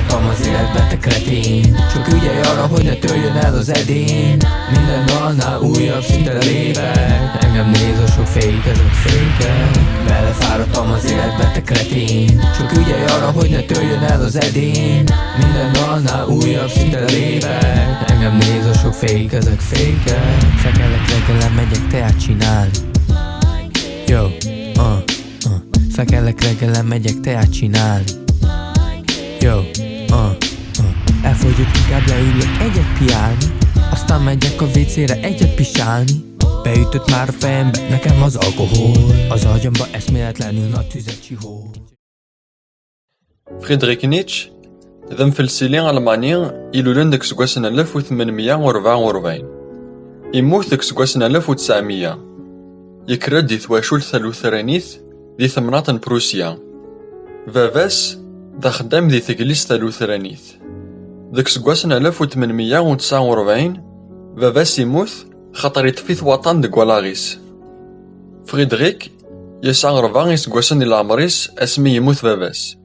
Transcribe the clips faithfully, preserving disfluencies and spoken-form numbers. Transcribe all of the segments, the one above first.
Thomas i ledbet y kretin. Tro kuya yara hoj na töjön el az edén. Minden nap újabb szintre lépek. Engem néz a sok fékez, a fékek. Belefáradtam az életbe, te kretén. Tro kuya yara hoj na töjön el az edén. Minden nap újabb szintre lépek. Engem néz a sok fékez, a fékek. Fel kelek reggel, lemegyek teát csinálni. Yo, uh, uh. Fel kelek reggel, lemegyek teát csinálni. Yo, uh, uh. Elfogyok, inkább leülök egyet piálni. Aztán megyek a vécére egyet pisálni. Beütött már a fejembe nekem az alkohol. Az agyamba eszméletlenül a tüzet csihol. Friedrich Nietzsche d amfelsili almani ilulen deg useggas n alef u tmenmeyya u rebɛa u rebɛin. Immut deg useggas n alef u tesɛemya. Yekker-d di twacult talutranit di temnaḍt n Prusya. Baba-s d axeddam di teglizt talutranit. Deg useggas n alef u tmenmeyya u tesɛa u rebɛin, baba-s immut xaṭer iṭṭef-it waṭṭan deg wallaɣ-is. Friedrich yesɛa rebɛa iseggasen di leɛmer-is asmi yemmut baba-s.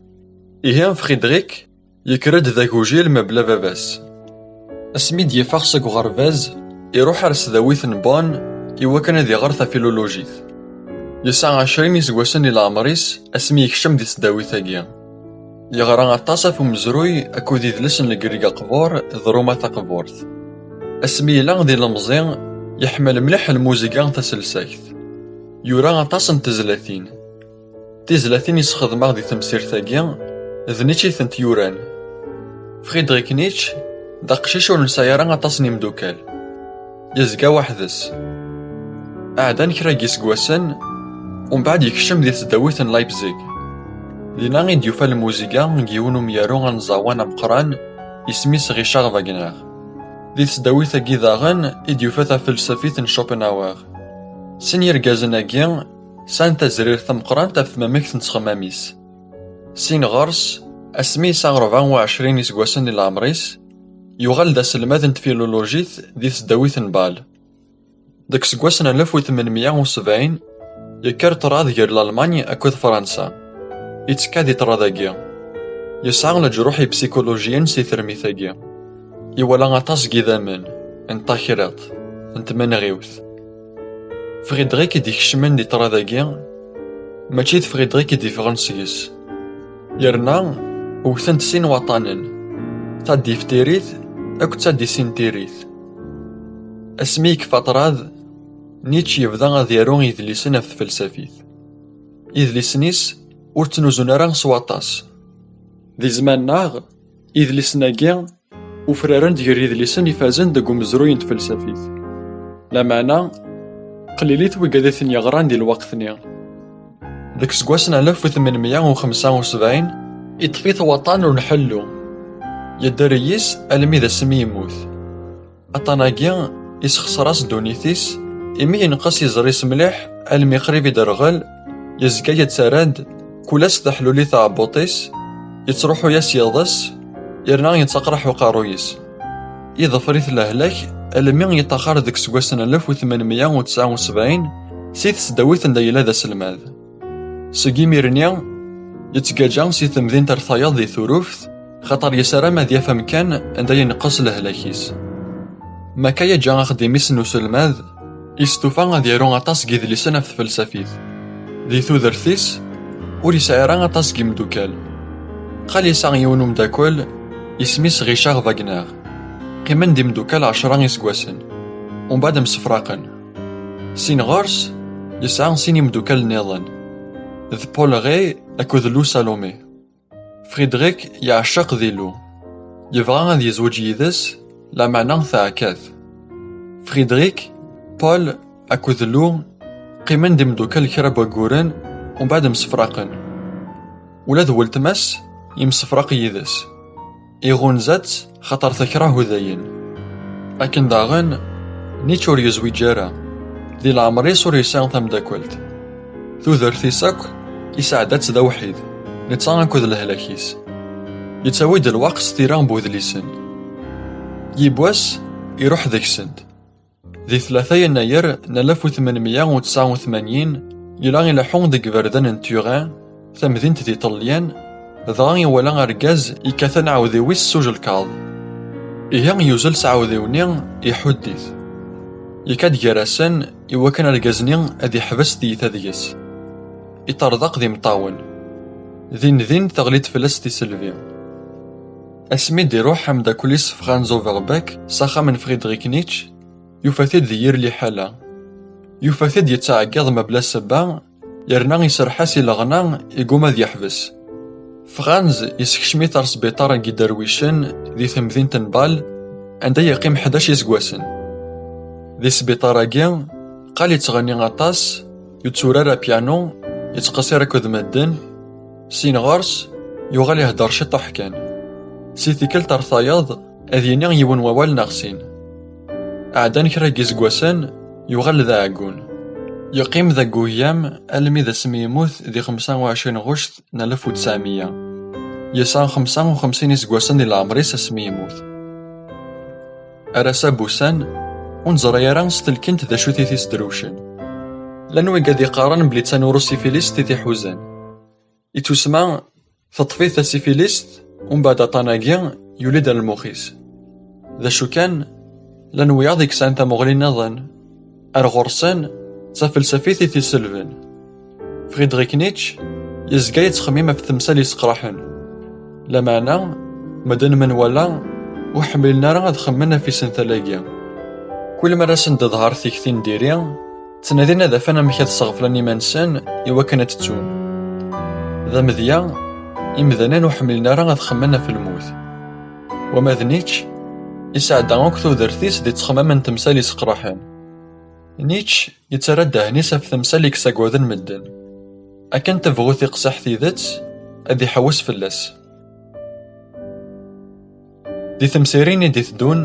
Ihi Friedrich yekker-d d agujil mebla baba-s. Asmi d-yeffeɣ seg uɣerbaz, iruḥ ar tesdawit n Bonn iwakken ad iɣer tafilulujit. Yesɛa ɛecrin iseggasen di leɛmer-is asmi yekcem di tesdawit-agi. Yeɣra aṭas ɣef umezruy akked idles n Legrig Aqbur d Ruma Taqburt. Asmi yella d ilemẓi, yeḥmmel mliḥ lmuziga taselsakt. Yura aṭas n tezlatin. Tizlatin i sxedmeɣ di temsirt-agi, d Nietzsche i tent-yuran. Friedrich Nietzsche d aqcic ur nesɛi ara aṭas n imeddukal. Yezga weḥd-s. Ɛeddan kra n yiseggasen, umbeɛd yekcem di tesdawit n Leipzig. Dinna i d-yufa lmuziga n yiwen umyaru anẓawan ameqqran, isem-is Richard Wagner. Di tesdawit-agi daɣen i d-yufa tafelsafit n Schopenhauer. Sin yirgazen-agi sɛan tazrirt tameqqrant ɣef tmamegt n txemmam-is. Sin ɣer-s, asmi yesɛa rebɛa u ɛecrin iseggasen di leɛmer-is, yuɣal d aselmad n tfilulujit di tesdawit n Bâle. Deg useggas n alef u tmenmeyya u sebɛin, yekker ṭṭrad gar Lalman akked Fransa. Ittekka di ṭṭrad-agi. Yesɛa leǧruḥ ipsikulujiyen si termit-agi. Iwala aṭas n yidammen, n takriḍt, n tmenɣiwt. Friedrich i d-ikecmen di ṭṭrad-agi, mačči d Friedrich i d-iffɣen seg-s. Yerna wten-t sin waṭṭanen, tadiftirit akked tadisintirit. Asmi yekfa ṭṭrad, Nietzsche yebda ad yaru idlisen ɣef tfelsafit. Idlisen-is ur ttnuzun ara s waṭas. Di zzman-nneɣ, idlisen-agi ufraren-d gar yidlisen ifazen deg umezruy n tfelsafit. Lameɛna, qlilit wigad i ten-yeɣran di lweqt-nni. Deg useggas n alef u tmenmeyya u xemsa u sebɛin, iṭṭef-it waṭṭan ur nḥellu. Yedder yis almi d asmi yemmut. Aṭṭan-agi isexṣer-as ddunit-is, imi yenqes iẓri-s mliḥ almi qrib i d-rɣel, yezga yettarra-d kul ass taḥlulit tɛebbuṭ-is, yettruḥu-yas yiḍes, yerna yettaqraḥ uqerruy-is. Iḍfer-it lehlak almi yeṭṭaxar deg useggas n alef u tmenmeyya u tesɛa u sebɛin si tesdawit anda yella d aselmad. Seg imir-nni, yettgaǧa si temdint ar tayeḍ di Turuft, xaṭer yessaram ad yaf amkan anda yenqes lehlak-is. Makka yeǧǧa axeddim-is n uselmad, istufa ad yaru aṭas n yidlisen ɣef tfelsafit. Di tudert-is, ur yesɛi ara aṭas n yimdukal. Qal yesɛa yiwen umdakkel, isem-is Richard Wagner. Qqimen d imdukal ɛecra iseggasen, umbeɛd msefraqen. Sin ɣer-s, yesɛa sin imdukal nniḍen, d Paul Rée akked Lou Salomé. Friedrich yeɛceq di Lou. Yebɣa ad yezweǧ yid-s, lameɛna teɛka-t. Friedrich, Paul akked Lou qqimen d imdukal kra n wagguren, umbeɛd msefraqen. Ula d weltma-s yemsefraq yid-s. Iɣunza-tt xaṭer tekreh udayen. Akken daɣen, Nietzsche ur yezwiǧ ara. Di leɛmer-is ur yesɛi tameddakelt. Tudert-is akk, isɛedda-tt d awḥid, netta akked lehlak-is. Yettawi-d lweqt s tira n wedlisen. Yiwwas, iruḥ deg-sent. Di tlata yennayer n alef u tmenmeyya u tesɛa u tmanyin, yella ileḥḥu deg iberdan n Turin, tamdint di Ṭṭelyan, dɣa iwala argaz yekkaten aɛudiw-is s ujelkaḍ. Ihi yuzzel s aɛudiw-nni, iḥudd-it. Yekka-d gar-asen iwakken argaz-nni ad iḥbes tiyita deg-s. Iṭerḍeq d imeṭṭawen. Din din teɣli-d fell-as tiselbi. Asmi d-iruḥ ameddakel-is Franz Overbeck s axxam n Friedrich Nietzsche, yufa-t-id di yir liḥala. Yufa-t-id yettɛeggiḍ mebla ssebba, yerna iserreḥ-as i leɣna, iguma ad yeḥbes. Franz yessekcem-it ar sbiṭar n yiderwicen di temdint n Bâle, anda yeqqim ḥdac iseggasen. Di sbiṭar-agi, qal yettɣenni aṭas, yetturar apyanu, yettqeṣṣir akked medden. Sin ɣer-s, yuɣal ihedder ciṭuḥ kan. Si tikkelt ar tayeḍ, ad yini yiwen wawal neɣ sin. Ɛeddan kra n yiseggasen, yuɣal d aɛeggun. Yeqqim d aguhyam almi d asmi yemmut di xemsa u ɛecrin ɣuct n alef u tesɛemya. Yesɛa xemsa u xemsin iseggasen di leɛmer-is asmi yemmut. Ar ass-a n wussan, ur neẓri ara s telkint d acu-t i t-isdrewcen. Llan wigad iqqaren belli d tanurusifilist i t-iḥuzan. Ittusma teṭṭef-it tasifilist, umbeɛd aṭṭan-agi yuli-d ar lmux-is. D acu kan, llan wiyaḍ i yesɛan tamuɣli nniḍen. Ar ɣur-sen, d tafelsafit i t-iselben. Friedrich Nietzsche yezga yettxemmim ɣef temsal yesseqraḥen. Lameɛna, medden menwala ur ḥemmlen ara ad xemmen ɣef yisental-agi. Kul mi ara sen-d-teḍher tikti n diri, ttnadin ad afan amek ad sɣeflen iman-nsen iwakken ad ttun. D amedya, imdanen ur ḥemmlen ara ad xemmen ɣef lmut. Wama d Nietzsche, isɛedda akk tudert-is di ttxemmam n temsal yesseqraḥen. Nietzsche yettarra ddehn-is ɣef temsal i yessaggaden medden. Akken tebɣu tiqsiḥ tidet, ad iḥewwes fell-as. Di temsirin i d-iteddun,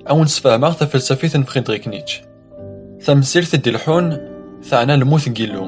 ad wen-sfehmeɣ tafelsafit n Friedrich Nietzsche. Tamsirt i d-ileḥḥun teɛna lmut n Yillu.